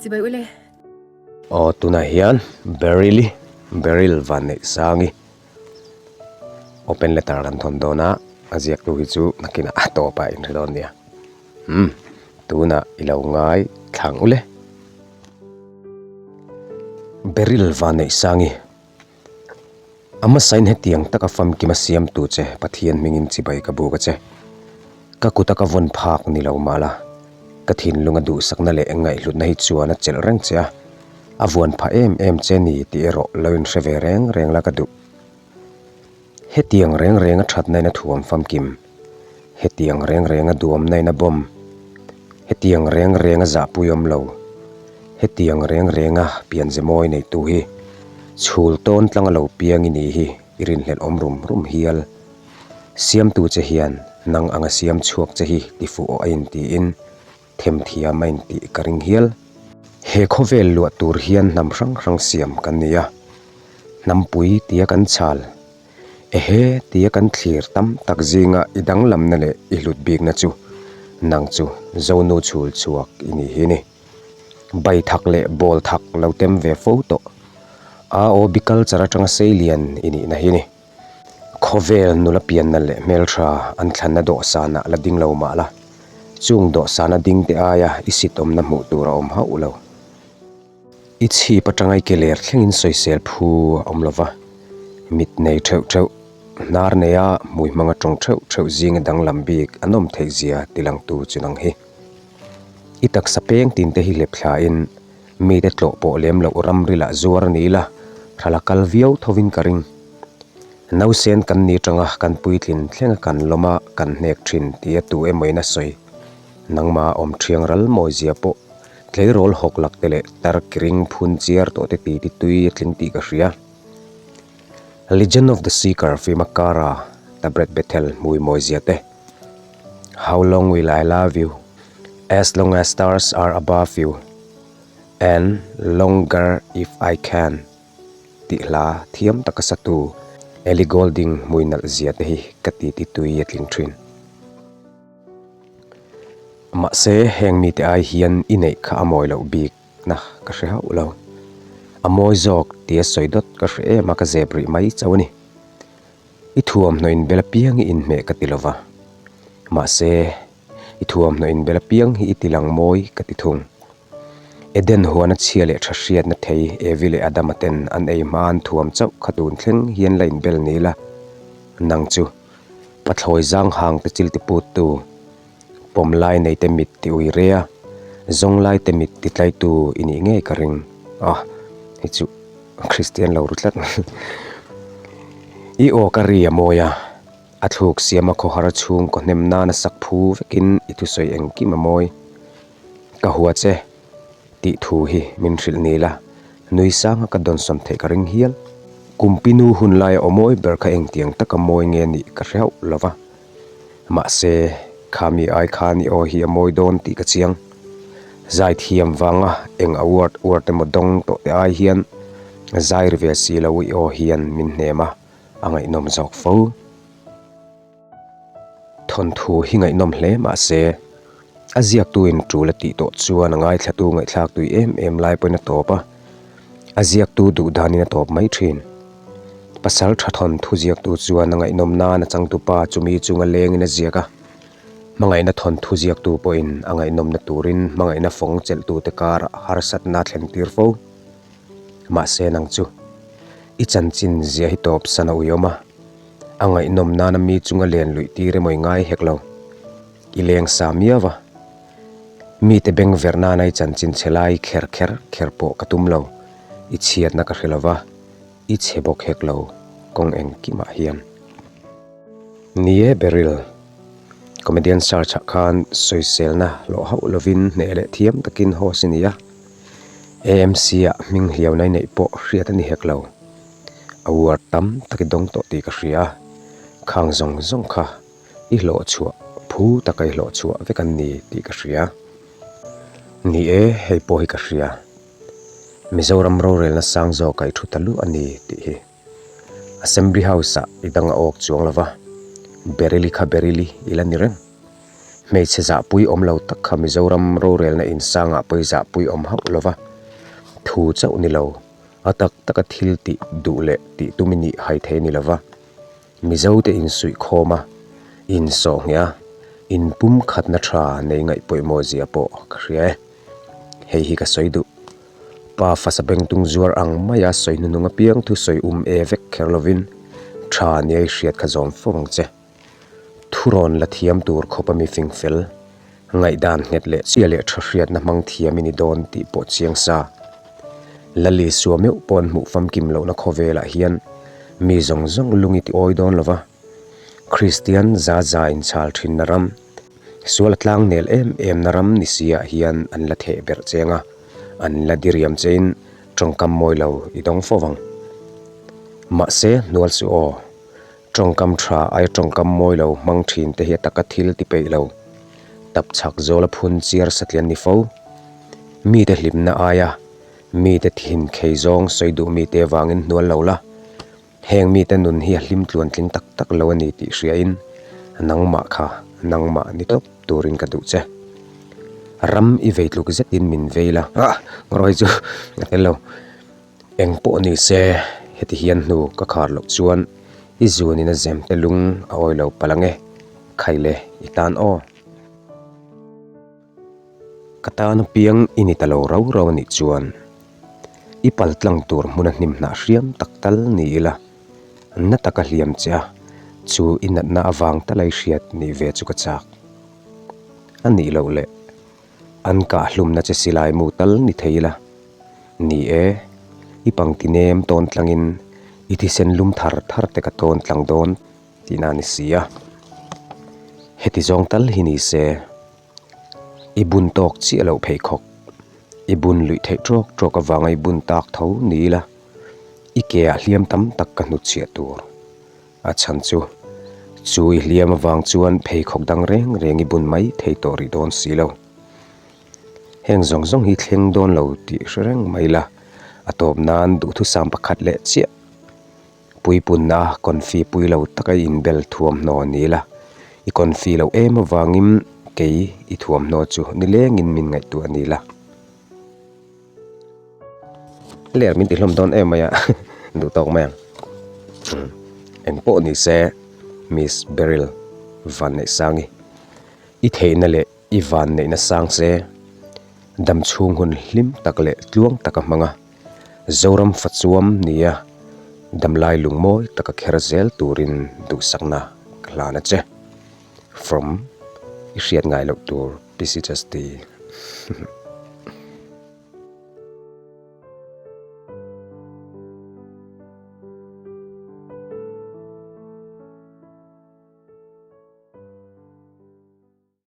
Chibai ule. Aw tunah hian Beryl-i, Beryl Vanneihsangi open letter kan thawn dawn a, a ziaktu hi chu nakinah a tawp a inhre dawn nia. Umm tunah i lo ngai thlang ule. Beryl Vanneihsangi. A hmasain hetiang taka famkima siamtu che Pathian hmingin chibai ka buk a che. Ka kuta ka vawn phak ni lo mah la, ka thinlunga duhsakna leh ngaihhlutna hi chuan a chelh reng che a, a vuan phah em em che ni tih erawh lo inhre ve reng reng la ka duh. Hetiang reng renga thatnain a thuam famkim. Hetiang reng renga duamnain a bawm. Hetiang reng renga zahpui awm lo. Hetiang reng renga pianze mawi neitu hi chhul tawn tlanga lo piang i ni hi i rinhlelh awm rum rum hial. Siamtu che hian nang anga siam chhuak che hi tifuh aw a intiin themthiam a intih ka ring hial. He khawvel luah tur hian hnam hrang hrang siam kan ni a, hnampui tia kan chhal. Ehe, tia kan thlir tam tak zinga i danglamna leh i hlut bikna chu nang chu Zonu chhul chhuak i ni hi ni. Bai thak leh bawl thak lo tem ve fo tawh. AOB culture atanga seilian i nihna hi ni. Khawvel nula pianna leh hmeltha an thlanna dawhsanah la ding lo mah la, chung dawhsana dingte aia i sitawmna hmuh tur a awm hauh lo. I chhip atanga i ke ler thlengin sawisel phu a awm lova, mit nei theuh theuh, hnar neia hmui hmanga tawng theuh theuh zinga danglam bik an awm theih zia tilangtu chu nang hi. I taksa peng tin te hi hlep thlain mite tlawh pawh lem loh ramrilah zuar a ni ila, thala kal viau thovin ka ring. Nausen kan ni tanga kan puitlin thlenga kan lawm a, kan hnek thin tia tu emawin a sawi. Nangmah awm thiang ral mawi zia pawh Tleirawl hawk lak te leh tar kiring phun chiar tawh te ti ti tui a tling tih ka hria. Legend of the Seeker film a Kara ta Brad Bethel hmui mawi zia te. How long will I love you, As long as stars are above you and Longer if I can tih hla thiam taka satu Ellie Goulding hmui nalh zia te hi ka ti ti tui a tling thin. Mahse, heng mite ai hian i neih kha a mawi loh bik na ka hre hauh lo. A mawi zawk tia sawi dawt ka hre em a ka zep rih mai chauh a ni. I thuamhnaw inbel apiang hi inhmeh ka ti lova. Mahse, i thuamhnaw inbel apiang hi i tilang mawi ka ti thung. Eden huana chhia leh tha hriatna thei Evi leh Adama ten an ei hma an thuam chauh kha tun thleng hian la inbel ni la, nang chu Pathlawi zang hang te chil ti put tu, pawm lai nei te mit ti ui rea, zawng lai te mit ti tlai tu i nih ngei ka ring. Ah, hei chu Kristian lo ru tlat. I aw ka ri a mawi a, a thluk siam a khawhar chhung kaw hnem nana sak phu vekin i thusawi engkim a mawi. Ka hua che. Tih thu hi min hrilh ni la, nui sanga ka dawnsawn theih ka ring hial. Kumpinu hun laia aw mawi ber kha engtiang taka mawi nge nih ka hre hauh lo va. Mahse, kha mi ai khan i aw hi a mawi dawn tih ka chiang. Zaithiam vanga eng award uar emaw dawng tawh te ai hian zai ri ve si lo i aw hian min hnem a, a ngaihnawm zawk fo. Thawnthu hi ngaihnawm hle mah se, a ziaktuin tul a tih tawh chuan a ngaithlatu ngaihthlak tui em em lai pawhin a tawp a, a ziaktu duh danin a tawp mai thin. Pasal tha thawnthu ziaktu chuan a ngaihnawm nan a changtupa chumi chunga lengin a ziak a, hmangaihna thawnthu ziaktu pawhin a ngaihnawmna turin hmangaihna fawng chelhtute karah harsatna a thlentir fo. Mahse nang chu i chanchin zia hi tawp san a uiawm a. A ngaihnawm nana mi chunga len luih tir emaw i ngai hek lo. I leng sa miau a. Mite beng ver nana i chanchin chhe lai kher kher kher pawh ka tum lo. I chhiatna ka hre lo va, i chhe bawk hek lo kawng engkimah hian. Ni e Beryl, comedian search ah khan sawiselna hlawh hauh lovin hneh leh thiam takin host i ni a. AMC ah hming hliauna i neih pawh hriat a ni hek lo. Award tam tak i dawng tawh tih ka hria a, khang zawng zawng kha i hlawh chhuah phu taka i hlawh chhuah vek an ni tih ka hria. Ni e, hei pawh hi ka hria. Mizoram rorelna sang zawk a i thu ta luh a ni tih hi. Assembly House ah i dang a awk chuang lo va, Beryl-i kha Beryl-i i la ni reng. Hmeichhe zahpui awm lo tak kha Mizoram rorelna insangah pawh i zahpui awm hauh lo va, thu chauh ni lo, a tak taka thil tih duh leh tih tum i nih hai thei ni lo va. Mizote insuih khawm a, insawh ngheh a, inpumkhatna tha nei ngaih pawimawh zia pawh ka hria e. Hei hi ka sawi duh. Pa fasa bengtung zuar ang maia sawi hnunung apiang thu sawi um e vek kher lovin tha nia i hriat kha zawm fo ang che. Thurawn la thiam tur khawpa mi fing fel, ngaihdan nghet leh chia leh tha hriatna hmang thiam i ni dawn tih pawh chiang sa. Lali sua meuh paw'n hmuh famkim lohna khawvelah hian mi zawng zawng lung i ti awi dawn lo va. Kristian za za inchhal thinna ram, sual a tlangnel em emna ram ni si ah hian an la theh berh cheng a, an la diriam chein tawngkam mawi lo i dawng fo vang. Mahse, hnual suh aw. Tawngkam tha aia tawngkam mawi lo hmang thin te hi a taka thil ti peih lo. Tap chhak zawl a phun chiar satlian ni fo. Mite hlimna aia mite thin khei zawng sawi duh mite avangin hnual lo la. Heng mite nun hi a hlim tluan tling tak tak lo a ni tih hriain nangmah kha nangmah ni tawp turin ka duh che. Ram i vei tluk zetin min vei la. Ah! Ngawi chu a tel lo. Eng pawh ni se, heti hian hnu ka khar loh chuan i zunin a zem te lung a awi lo palh ang e, Khaile i tan aw. Ka tan apiang i ni ta lo rau rau a nih chuan i pal tlang tur hmuna hnim hnah hriam tak tal ni ila, na taka hliam che a, chu i natna avang talai hriat nih ve chu ka chak. A nih loh leh. An kah hlumna che silai mu tal ni thei ila. Ni e, i pangti nem tawn tlangin i thisen lum thar thar te ka tawn tlang dawn tihna a ni si a. Heti zawng tal hi ni se, i bun tawk chiah loh pheikhawk, i bun luih theih tawk tawk avanga i bun tak tho ni ila, i ke ah hliam tam tak ka hnutchhiah tur. A chhan chu, chu i hliam avang chuan pheikhawk dang reng reng i bun mai thei tawh rih dawn si lo. Heng zawng zawng hi thleng dawn lo tih hre reng mai la, a tawp nan duhthusam pakhat leh chiah puipunna confi pui lo taka i inbel thuamhnaw ni la, i confi loh em avangin kei i thuamhnaw chu nilengin min ngaihtuah ni la. Ler min ti hlawm dawn em mai a duh tawk mai ang eng pawh ni se Miss Beryl Vanneihsangi i theihna leh i vanneihna sang se dam chhung hun hlim tak leh tluang taka hmang a Zoram fachuam nia damlai lungmawi taka kher zel turin duhsakna ka hlan a che from i hriat ngai loh tur PC Justy.